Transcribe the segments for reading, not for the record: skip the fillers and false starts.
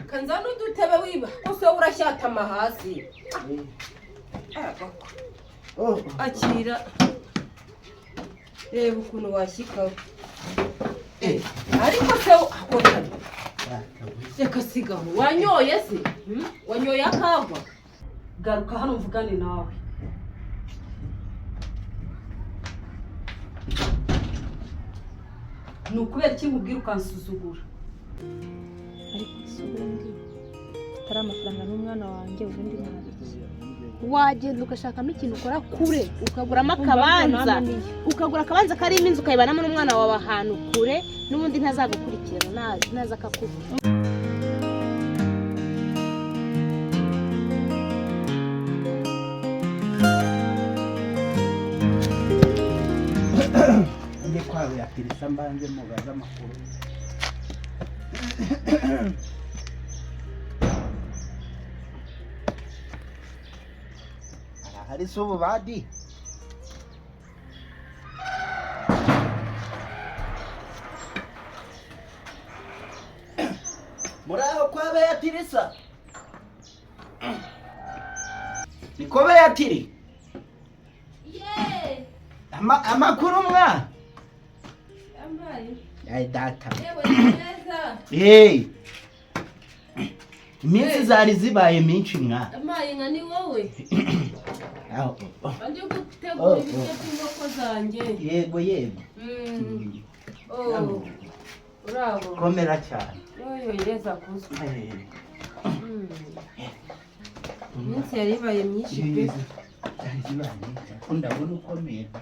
Kanza n'udutebe wiba gusa wowe urashyatama hasi. Oh. Akira, reba ukuntu washyikaho. Ariko se akotari, reka sigaho. Wanyoye se? Hmm? Wanyoye akagwa? Garuka hano mvugane nawe. Ni ukubera iki nkubwira ukansuzugura? Ariko si ubundi atari amafaranga n'umwana wanjye, ubundi nabiki? Wagenda ugashakamo ikintu ukora kure, ukaguramo akabanza, ukagura akabanza karimo inzu, ukayibanamo n'umwana wawe ahantu kure, n'ubundi ntazagukurikirana, naza akakubura. Njye kwa Beatrice mbanze mubaze amakuru. Arahari se ubu badi? Muraho kwa Beatrice? Niko Beatiri? Amakuru mwa? Yambaye. Ay data. Yewe, ni neza. Hey. Iminsi zari zibaye myinshi mwa. Amaye nka ni wowe. Aho. Ndi gutegura ibiryo by'inkoko zanjye. Yego yego. Oh, urabo. Komera cyane. Yoyo, yeza kuzwe. Iminsi yari ibaye myinshi pe. Zari zibaye myinshi. Ariko ndabona ukomeye da.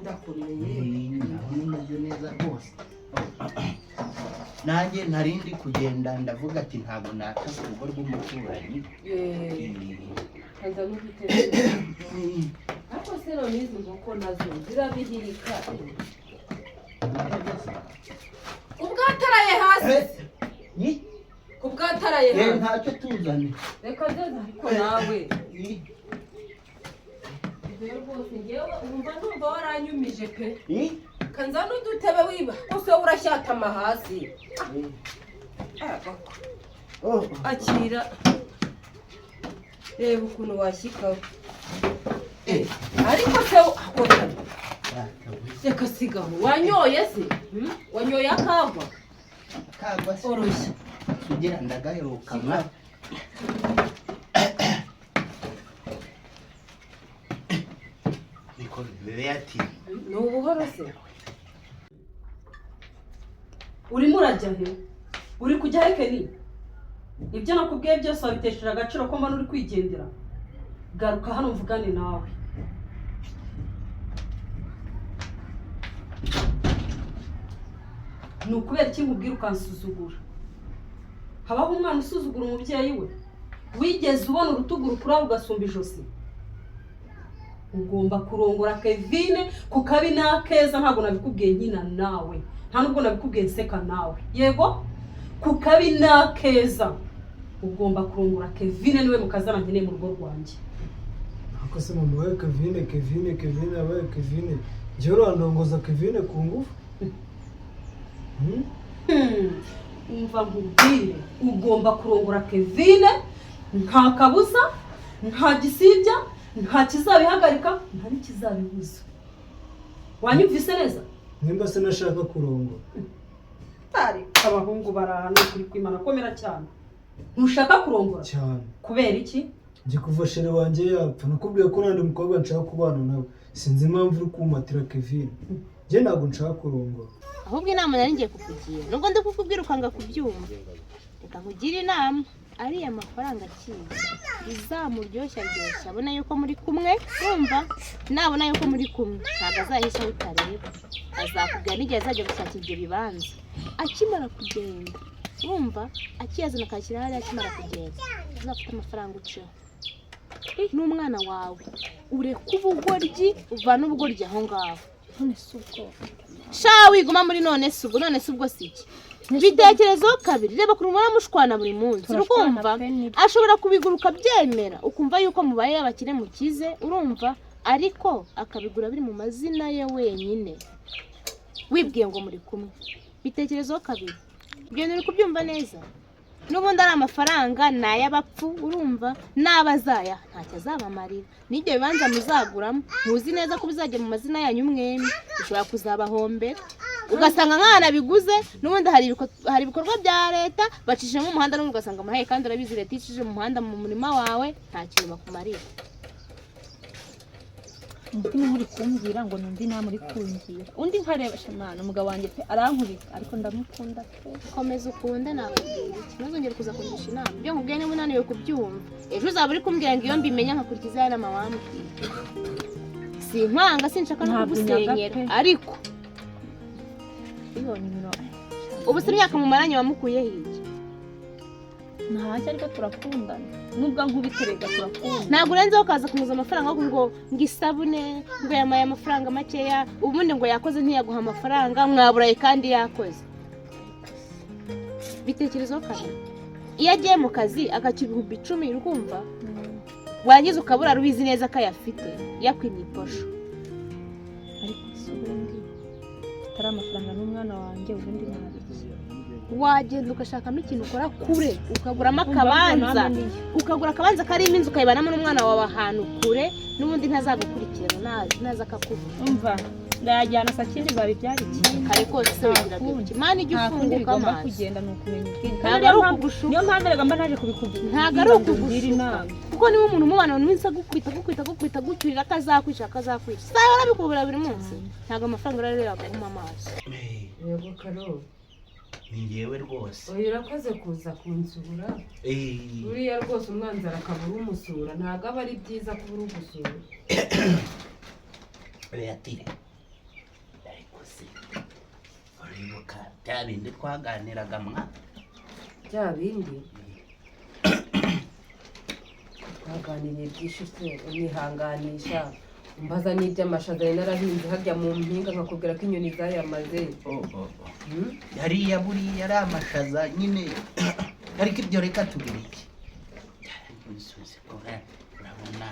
Ndakomeye. Ndabona umeze neza rwose. Nanjye nari ndi kugenda ndavuga ati ntabwo nata ku rugo rw'umuturanyi. Kanza n'udutebe. Ariko se none izi nkoko nazo zirabihirika? Ubwataraye hasi. Ni? Kubwataraye hasi. Ntacyo tuzane. Reka zeze, ariko nawe. Ibyo rwose ngewe wumva numva waranyumije pe. Kanza n'udutebe wiba gusa wowe urashyatama hasi. Oh. Akira, reba ukuntu washyikaho. Ariko se akotari, reka sigaho. Wanyoye se? Hmm? Wanyoye akagwa? Kagwa se? Oroshya. Sugira ndagaheruka mwa. Niko Beati. Ni ubuhoro se? Urimo urajya he? Uri kujya he, Keni? Ibyo nakubwiye byose wabitesheje agaciro, ko mbona uri kwigendera. Garuka hano mvugane nawe. Ni ukubera iki nkubwira ukansuzugura? Habaho umwana usuzugura umubyeyi we? Wigeze ubona urutugu rukura rugasumba ijosi? Ugomba kurongora Kevine ku kabi n'akeza. Ntabwo nabikubwiye nkina nawe, nta nubwo nabikubwiye nseka nawe. Yego, ku kabi n'akeza ugomba kurongora Kevine, niwe mukazana nkeneye mu rugo rwanjye. Ariko se mama we, Kevine, Kevine, Kevine, abaye Kevine, njyewe urandongoza Kevine ku ngufu? Hmm? Umva nkubwire, ugomba kurongora Kevine nta kabuza, nta gisibya, nta kizabihagarika, nta n'ikizabibuza. Wanyumvise neza? Nimba se nashaka kurongora? Ariko abahungu baraha, ni ukuri kwimana. Komera cyane. Ntushaka kurongora? Cyane. Kubera iki? Njye kuva chéri wanjye yapfa, nakubwiye ko nta mukobwa nshaka kubana nawe. Sinzi impamvu uri kumpatira Kevine. Njye ntabwo nshaka kurongora. Ahubwo inama nari ngiye kukugira, nubwo ndi kukubwira ukanga kubyumva, reka nkugire inama. Ariya mafaranga akiza uzamuryoshya ryoshya, abona yuko muri kumwe. Wumva, nabona yuko muri kumwe ntabwo azahisha aho utareba, azakubwira n'igihe azajya gushaka ibyo bibanza. Akimara kugenda, wumva, akiyazana akashyira hariya, akimara kugenda uzafate amafaranga uceho n'umwana wawe, ureke ubugoryi, uvane ubugoryi aho ngaho. None si ubwo? Sha, wiguma muri none si ubwo, none si ubwo si iki? Bitekerezeho kabiri. Reba ukuntu muhora mushwana buri munsi. Turashwana. Urumva? Pe, nibyo. Ashobora kubigura ukabyemera, ukumva yuko mubaye abakire mukize, urumva, ariko akabigura biri mu mazina ye wenyine, wibwiye ngo muri kumwe. Bitekerezeho kabiri. Ibyo bintu uri kubyumva neza? N'ubundi ari amafaranga ni ay'abapfu, urumva n'abazaya ntacyo azabamarira. N'ibyo bibanza muzaguramo, ntuzi neza ko bizajya mu mazina yanyu mwembi, bishobora kuzabahombera, ugasanga nk'ahantu abiguze n'ubundi hari ibikorwa bya leta bacishijemo umuhanda, n'ubundi ugasanga murahaye, kandi urabizi leta iyo icishije mu muhanda mu murima wawe nta kintu bakumarira. Umutima uri kumbwira ngo numve inama uri kungira, undi nkareba shamana umugabo wanjye pe, arankubita ariko ndamukunda pe. Komeza ukunde, nakubwira iki? Ntuzongere kuza kungisha inama. Ibyo nkubwiye niba unaniwe kubyumva, ejo uzaba uri kumbwira ngo iyo mbimenya nkakurikiza ya nama wambwiye. Sinkwanga, sinshaka no Ntabwo unyaga kugusenyera pe. Ariko Bibonye ibintu. Ubu se imyaka mumaranye wamukuyeho iki? Ntacyo, ariko turakundana, nubwo nkubiterega turakundana. Ntabwo urenzeho ukaza kumuza amafaranga ngo isabune, ngo yamaye amafaranga makeya, ubundi ngo yakoze ntiyaguha amafaranga, mwaburaye kandi yakoze. Bitekerezaho kabiri. Iyo agiye mu kazi agaca 10,000, uri kumva, warangiza ukabura, ubizi neza ko ayafite, yakwimye iposho. Ariko si ubundi atari amafaranga n'umwana wanjye, ubundi nabiki? Wagenda ugashakamo ikintu ukora kure, ukaguramo akabanza, ukagura akabanza karimo inzu, ukayibanamo n'umwana wawe ahantu kure, n'ubundi ntazagukurikirana, naza akakubura. Umva, ndayajyana saa kindi biba byari ikindi. Kare kose se wigira Nta gutya? Imana ijya Nta kundi ufunguka bigomba amaso. kugenda, ni ukumenya ubwenge. Ntabwo Kandi ari niyo mpamvu ukugushuka. Niyo mpamvu erega mba naje kubikubwira Ntabwo ari ngo ungire ukugushuka. inama. Kuko niba umuntu umubana buri munsi agukwita, agukwita, agukwita, agucyurira, akazakwica, akazakwica, sawa, urabikubura buri munsi, ntabwo amafaranga rero yaguhuma amaso. Yego Karo. Ni ngewe rwose. Oya, urakoze kuza kunsura. Buriya rwose umwanzi arakabura umusura, ntabwo aba ari byiza kuba uri gusura. Beatire, ariko se uribuka bya bindi twaganiraga mwa? Bya bindi twaganiriye byinshi se, unihanganisha, umbaza n'iby'amashaza nari narahinze harya mu mpinga, nkakubwira ko inyoni zayamaze. Oh, oh, oh. Hmm? Hariya buriya ari amashaza nyine, ariko ibyo reka tubireke. Usubize ko urabona.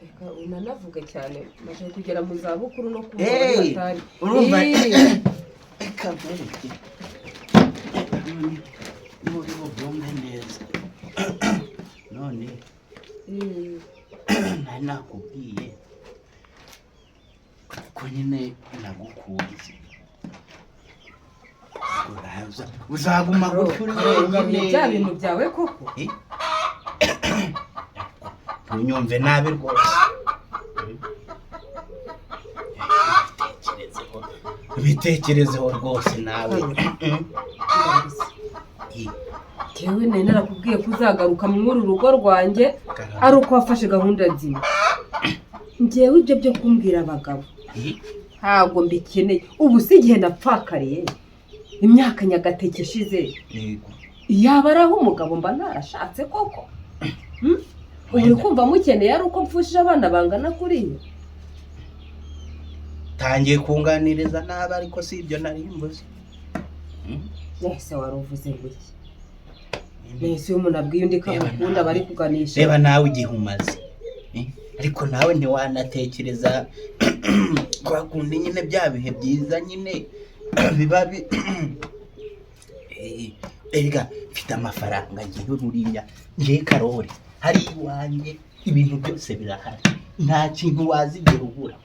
Reka unanavuge cyane, maze kugera mu zabukuru no kumva Hey, batari urumva. Eh, Reka mwereke muri bubyumve neza none. Nari nakubwiye ko nyine nagukunze. Uraza uzaguma gutyo uri Ugaruye wenyine? Bya bintu byawe koko. Ntunyumve nabi rwose. Bitekerezeho, bitekerezeho rwose nawe. Jyewe nari narakubwiye ko uzagaruka muri uru rugo rwanjye ari uko wafashe gahunda nzima. Njyewe ibyo byo kumbwira abagabo ntabwo mbikeneye. Ubu si igihe napfakariye imyaka nyagateke ishize, Yego. yaba ari aho umugabo mba narashatse koko? Hmm? Ubu uri kumva mukeneye ari uko mpfushije abana bangana kuriya? Tangiye kunganiriza nabi, ariko si ibyo nari mvuze. Ese wari uvuze ngo iki? Mbese iyo umuntu abwiye undi ko Reba amukunda nawe. aba ari kuganisha? Reba nawe igihe umaze. Eh? Ariko nawe ntiwanatekereza kwa kundi nyine bya bihe byiza nyine biba bi. Eh, erega mfite amafaranga ngewe, buriya ngewe Karori hari iwanjye ibintu byose birahari, nta kintu wazigera ubura.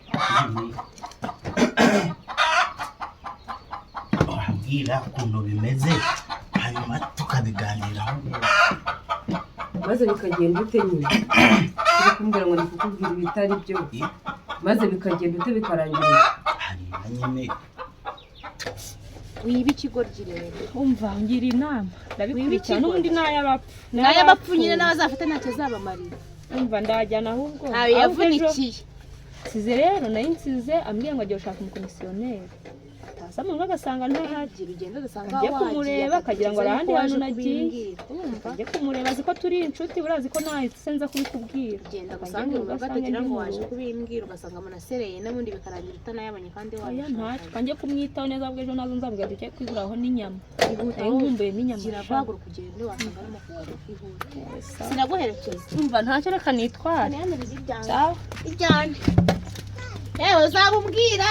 Wambwira ukuntu bimeze hanyuma tukabiganiraho neza. Maze bikagenda ute nyine? Uri kumbwira ngo ndi kukubwira ibitari byo. Eh? Maze bikagenda ute, bikarangira? Hanyuma nyine. Wiba ikigoryi rero. Umva, ngira inama, ndabikurikirana n'ubundi n'ay'abapfu. N'ay'abapfu nyine, n'abazafata ntacyo azabamarira. Umva, ndajyana ahubwo. Ntayo Ahubwo ejo yavunikiye. Nsize rero, nayo nsize ambwiye ngo agiye gushaka umukomisiyoneri, ataza mu rugo agasanga ntahari. Gira ugenda ugasanga Ajye wagiye, kumureba, akagira ngo hari ahandi waje hantu nagiye. kubimbwira. Urumva? Ajye kumureba, azi ko turi inshuti, urazi ko nahise nza kubikubwira. Genda Ajye gusange mu mu rugo rugo, asange atagira ndi ngo mu waje rugo. kubimbwira, ugasanga munasereye n'ubundi bikarangira utanayabonye kandi Oya, wabishaka. ntacyo, kanjye kumwitaho neza, ahubwo ejo nazo nzamubwira tujye kwiguraho n'inyama. Ihute. Nari nkumbuye n'inyama Gira sha. vuba, ugende, wasanga arimo kugaruka. Ihute. Sawa. Sinaguherekeza. Umva, ntacyo, reka nitware. Ntiyanirize ibyanjye. Sawa. Ijyane yewe, uzaba umbwira.